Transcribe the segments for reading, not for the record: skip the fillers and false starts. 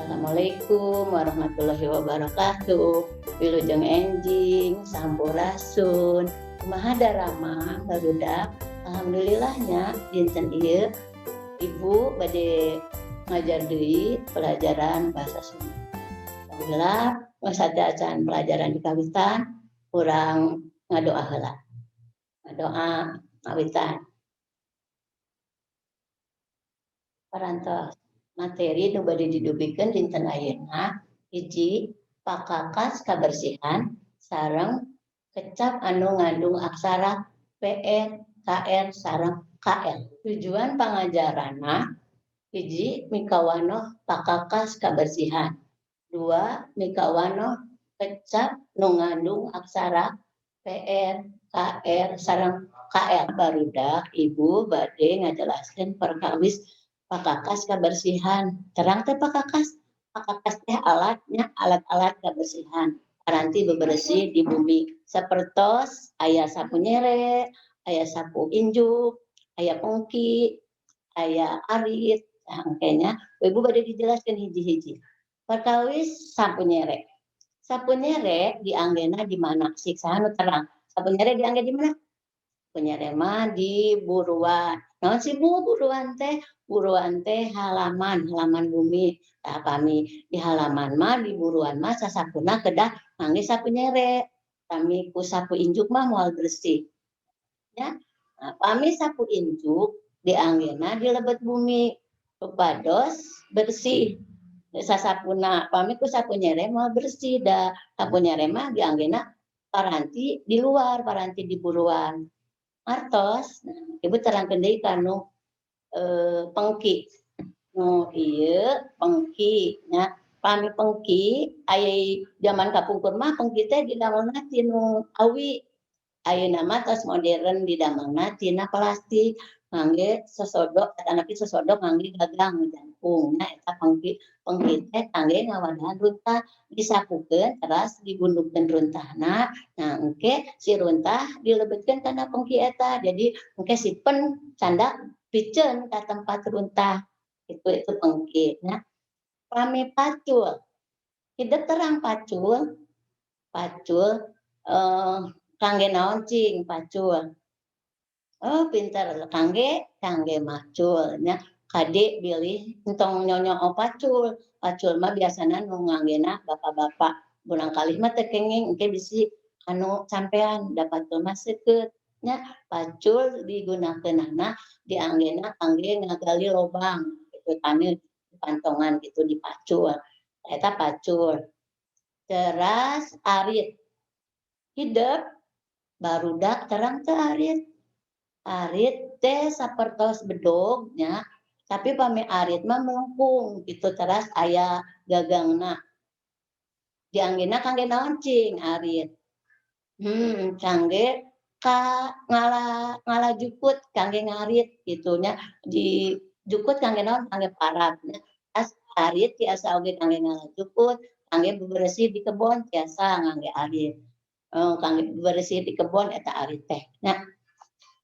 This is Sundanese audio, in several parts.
Assalamualaikum warahmatullahi wabarakatuh. Wilujeng enjing, sampurasun. Kumaha daramang, barudak? Alhamdulillahnya dinten ieu Ibu bade ngajar deui pelajaran bahasa Sunda. Alhamdulillah, sateuacan pelajaran dikawitan, urang ngadoa heula. Ngadoa ngawitan. Parantos materi nu bade didugikeun dinten ayeuna, hiji, pakakas kabersihan sareng kecap anu ngandung aksara PR, KR sareng KL. Tujuan pangajaranna, hiji, mikawanoh pakakas kabersihan, dua, mikawanoh kecap nu ngandung aksara PR, KR sareng KL. Barudak, Ibu bade ngajelaskeun perkawis pakakas kabersihan. Terang teh pakakas? Pakakas teh alatnya, alat-alat kebersihan. Paranti bebersih di bumi. Sapertos aya sapu nyere, aya sapu injuk, aya pengki, aya arit. Nah, engkenya Ibu bade dijelaskan hiji-hiji. Perkawis sapu nyere. Sapu nyere dianggena di mana? Siksa nu terang. Sapu nyere diangge di mana? Sapu nyere mah di buruan. Naon sih, Bu, buruan teh? Buruan teh halaman, halaman bumi. Tah, pami di halaman mah, di buruan mah, sasapuna kedah ngangge sapu nyere. Pami ku sapu injuk mah moal bersih. Ya. Nah, pami sapu injuk dianggena di lebet bumi supados bersih sasapuna. Pami ku sapu nyere moal bersih, da sapu nyere mah dianggena paranti di luar, paranti di buruan. Artos? Nah, Ibu terangkeun deui kanu pengki. Nu ieu pengki nya. Pami pengki aya zaman kapungkur mah pengki teh didamelna tina awi. Ayeuna mah tos modern, didamelna tina plastik, ngangge sosodok, atanapi sosodok ngangge gagang jangkung nya eta pengki. Pengki teh kangge ngawadahan runtah, disapukeun teras digundukkeun runtahna. Nah, engke si runtah dilebetkeun kana pengki eta, jadi engke si pen candak piceun ka tempat runtah itu pengki nya. Pami pacul, hidep terang pacul? Pacul kangge naon cing pacul? Oh, pinter, kangge kangge macul nya. Kade bilih entong nyonyoo pacul. Pacul mah biasana nu nganggena bapak-bapak, murangkalih mah teu kenging, engke bisi anu sampean da pacul mah seukeut nya. Pacul digunakeunana, dianggena kangge ngagali lobang kitu, taneuh pantongan kitu dipacul, eta pacul. Teras arit, hidep barudak terang teu arit? Arit teh sapertos bedog nya, tapi pami arit mah melengkung kitu, teras aya gagangna. Dianggena kangge naon cing arit? Kangge ka ngala ngala jukut, kangge ngarit kitu nya. Di jukut kangge naon? Kangge parab nya. Tas arit tiasa oge kangge ngala jukut, kangge beberesih di kebon tiasa ngangge arit. Kangge beberesih di kebon eta arit teh nya.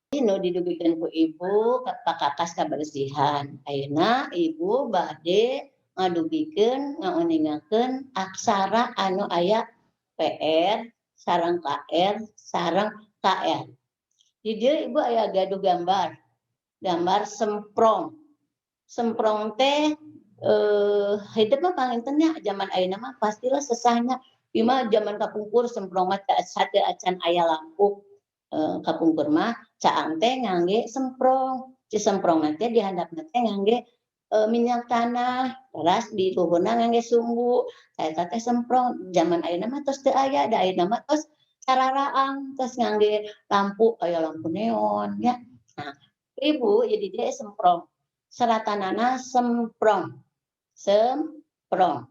Nu didugikeun ku Ibu pakakas kabersihan. Ayeuna Ibu bade ngadugikeun, ngauningakeun aksara anu aya PR sareng KR sareng KL. Di dieu Ibu aya gaduh gambar, gambar semprong. Semprong teh hidep mah panginten nya, zaman ayeuna mah pastilah sesahnya. Ieu mah zaman kapungkur semprong mah sateuacan aya lampu. Kapungkur mah caang teh ngangge semprong. Si semprongna teh di handapna teh ngangge minyak tanah, teras di luhurna ngangge sumbu. Eta teh semprong. Zaman ayeuna mah tos teu aya, da ayeuna mah tos cararaang, tos ngangge lampu, aya lampu neon nya. Nah, Ibu jadi dia semprong. Seratanana semprong. Semprong.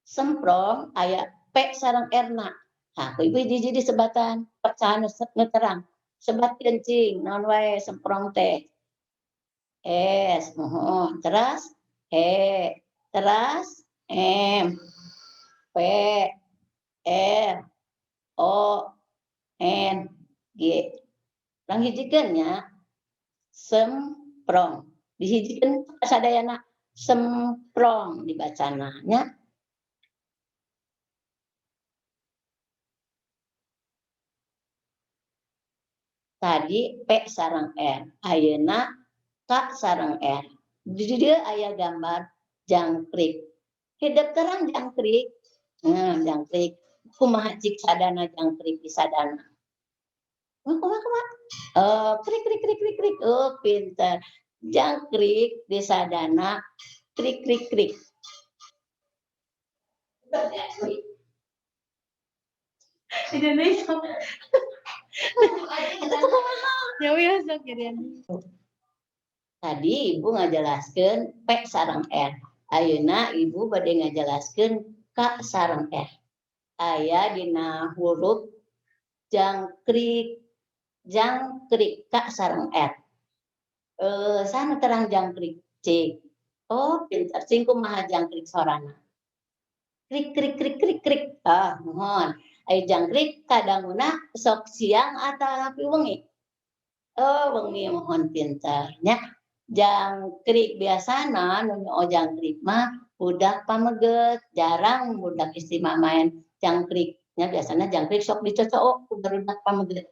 Semprong aya P sareng R-na. Nah, ku Ibu hiji-hiji disebatan, pecahan nu terang. Sebatkeun cing naon wae semprong teh. S, muhun, teras E, teras M, P, R, O, N, G. Urang hijikeun nya. Semprong. Dihijikeun sadayana. Semprong dibacana nya. Tadi P sareng R, ayeuna K sareng R. Di dieu aya gambar jangkrik. Hidep terang jangkrik. Nah, jangkrik. Kumaha cik sadana jangkrik di sadana? Kumaha kumaha? Oh, krik krik krik krik krik. Oh, pinter. Jangkrik di sadana krik krik krik. Indonesia. Ya wis sok jadi. Tadi ibu ngajelaskeun P sareng R. Ayeuna ibu bade ngajelaskeun K sareng R. Aya dina huruf jangkrik, jangkrik K sareng R. Sana terang jangkrik C. Oh, pintar. Cing kumaha jangkrik sorana? Krik krik krik krik krik. Ah, mohon. Aya jangkrik kadanguna sok siang atau wengi? Oh, wengi, mohon pintar nya. Jangkrik biasana nu nyoo jangkrik mah budak pameget, jarang budak istri mah main jangkrik. Nya biasana jangkrik sok dicocook ku barudak pameget.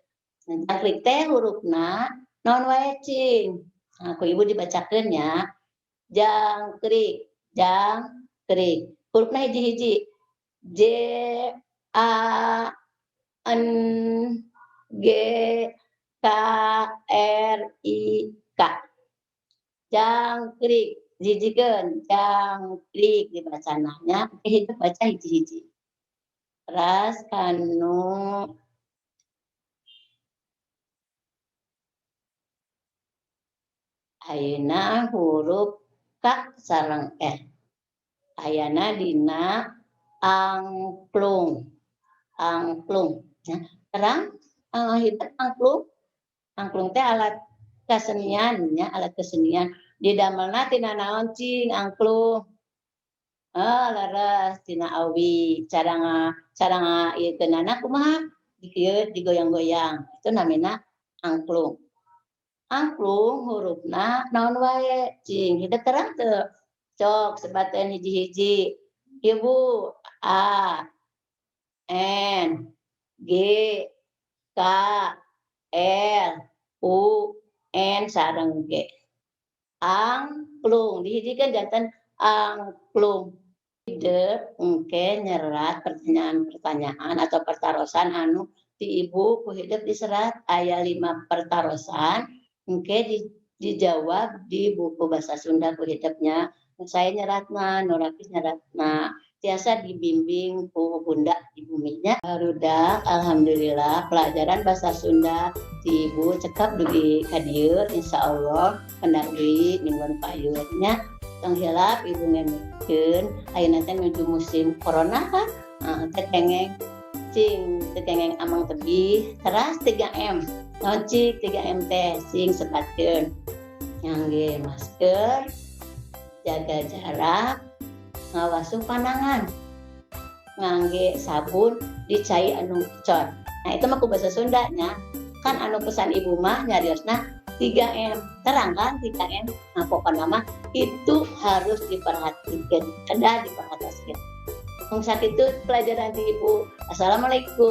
Nah, jangkrik teh hurufna naon wae cing? Nah, ku ibu dibacakeun nya. Jangkrik, jangkrik. Hurufna hiji-hiji. J A N G K R I K. Jangkrik, jijikeun, jangkrik dibacana nya, hidup baca hiji-hiji. Teras kanu ayeuna huruf K sareng R. Ayana dina angklung. Angklung ya. Terang hidup angklung. Angklung teh alat kesenian nya, alat kesenian didamelna tina naon cing angklung? Ah, leres, tina awi. Cara ieu keunana kumaha? Dikieu digoyang-goyang. Itu namina angklung. Angklung hurufna naon wae cing? Hidup terang teu? Cok sebateun hiji-hiji. Ibu A N G K L U N sareng G. Angklung dihijikeun janten angklung. Hidep engke nyerat pertanyaan-pertanyaan atau pertarosan anu di ibu ku hidep diserat, aya 5 pertarosan engke dijawab di buku bahasa Sunda ku hidepnya. Saya nyeratna, Nurapis nyeratna, tiasa dibimbing ku bunda di buminya. Barudak, alhamdulillah pelajaran bahasa Sunda di ibu cekap dugi ka dieu, insyaallah pendak deui mingguan payun nya. Tong hilap ibu ngemutkeun ayeuna teh nuju musim corona kan, teh kengeng cing, teh kengeng amang tebih teras 3M. Naon cik 3M teh sing sebatkeun? Ngangge masker, jaga jarak, ngawasuh panangan, ngangge sabun dicai anu cor. Nah, itu mah ku bahasa Sunda nya. Kan anu pesan ibu mah nyariosna 3M. Terang kan 3M? Nah, pokokna mah itu harus diperhatikan, kedah diperhatikan. Mung sakitu pelajaran di ibu. Assalamualaikum.